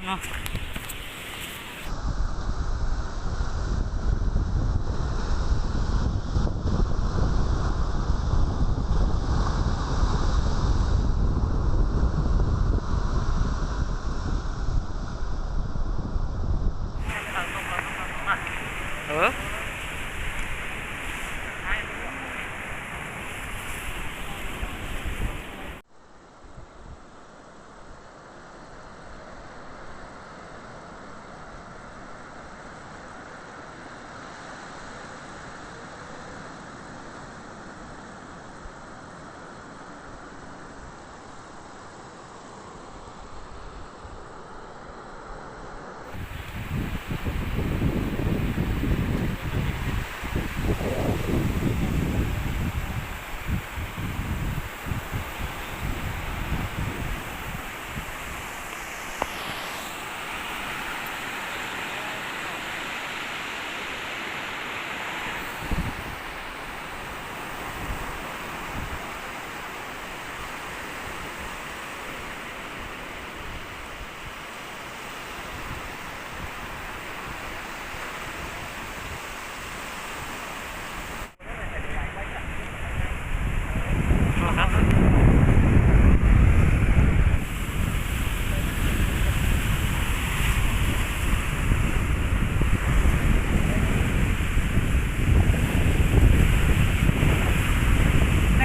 Nej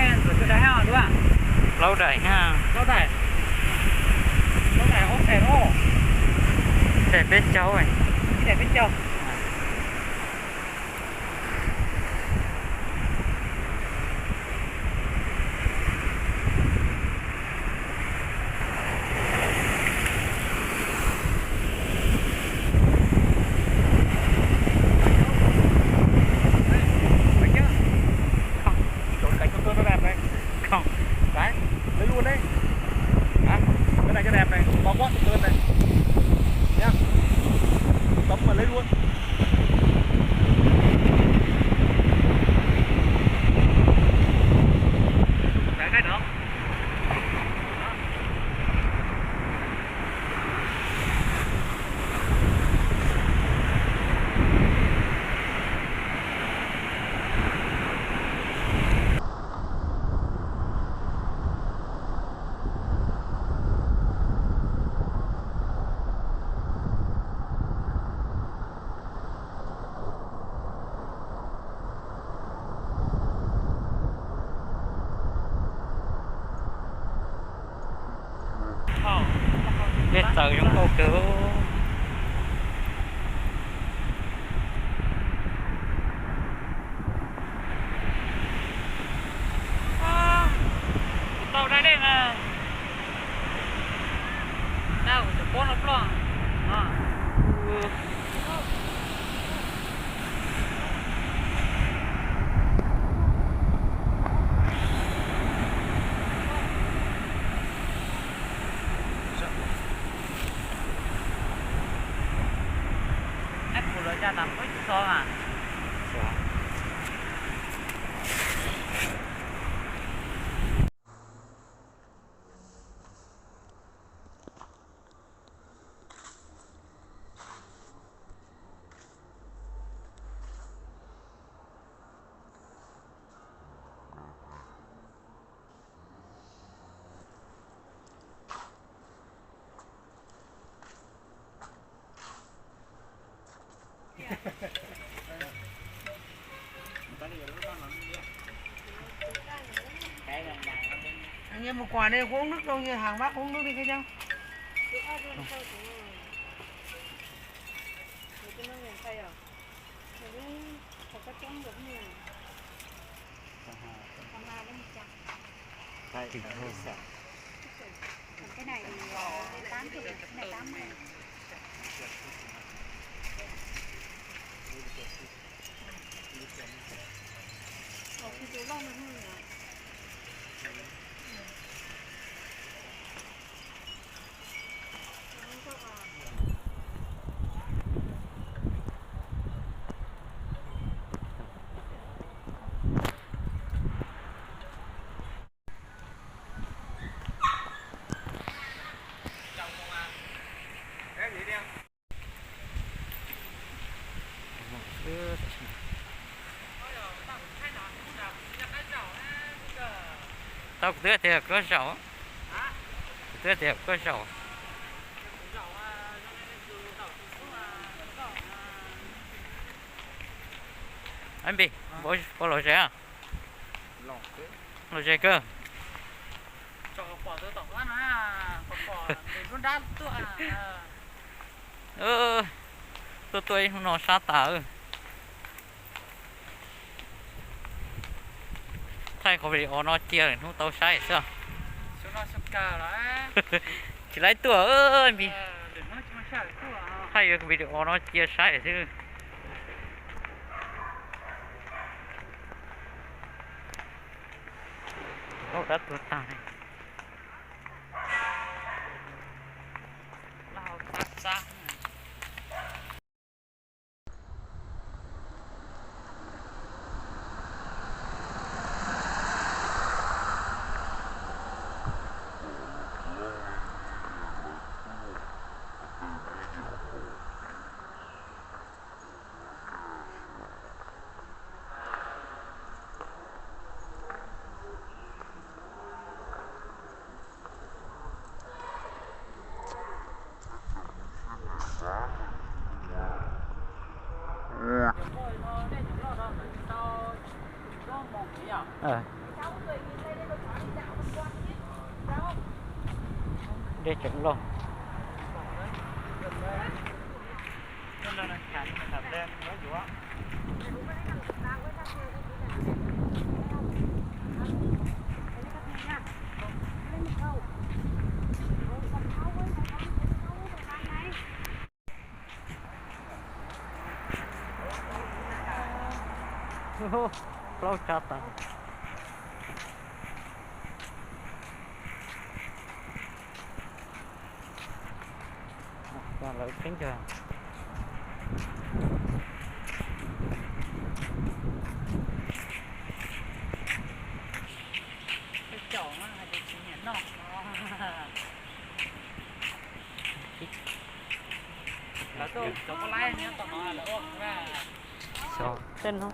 ntxuav cov daim hab dua. Plaub daim hab. Plaub daim. Plaub daim ob daim os. Daim peb caug. Ib daim peb caug. Đấy, lấy luôn đấy. Hả? Cái này cho đẹp này, bao quát cho tôi này. Nhá. Cấm mà lấy luôn. Đấy, cái đó. Dej txaws zoo nkauj kawg. Kuv tau da dej mas. Tau cov pob no ploj. Neb kuv lawv cas tas muab tsis txog mas. Mus quà đây, hút nước đâu, hàng bác hút nước đi các cháu. Cái này thì, ờ, tám triệu, cái này tám mươi. Ờ, thì từ lâu rồi. Tau kuv twb tias koj zaum, kuv twb tias koj zaum. Ab Npis, puas los ze? Los ze kawg. Tuaj tuaj ib hnub no sab tas. Thaij qhov video no cia hnub tau saib xwb. Tsis laib tuaj Npis. Thaij video no cia saib xwb. Dab tuag tag. Dej tseem loj. Plaub tsa tas. Lawv tseeb tiag. Xyov tej no.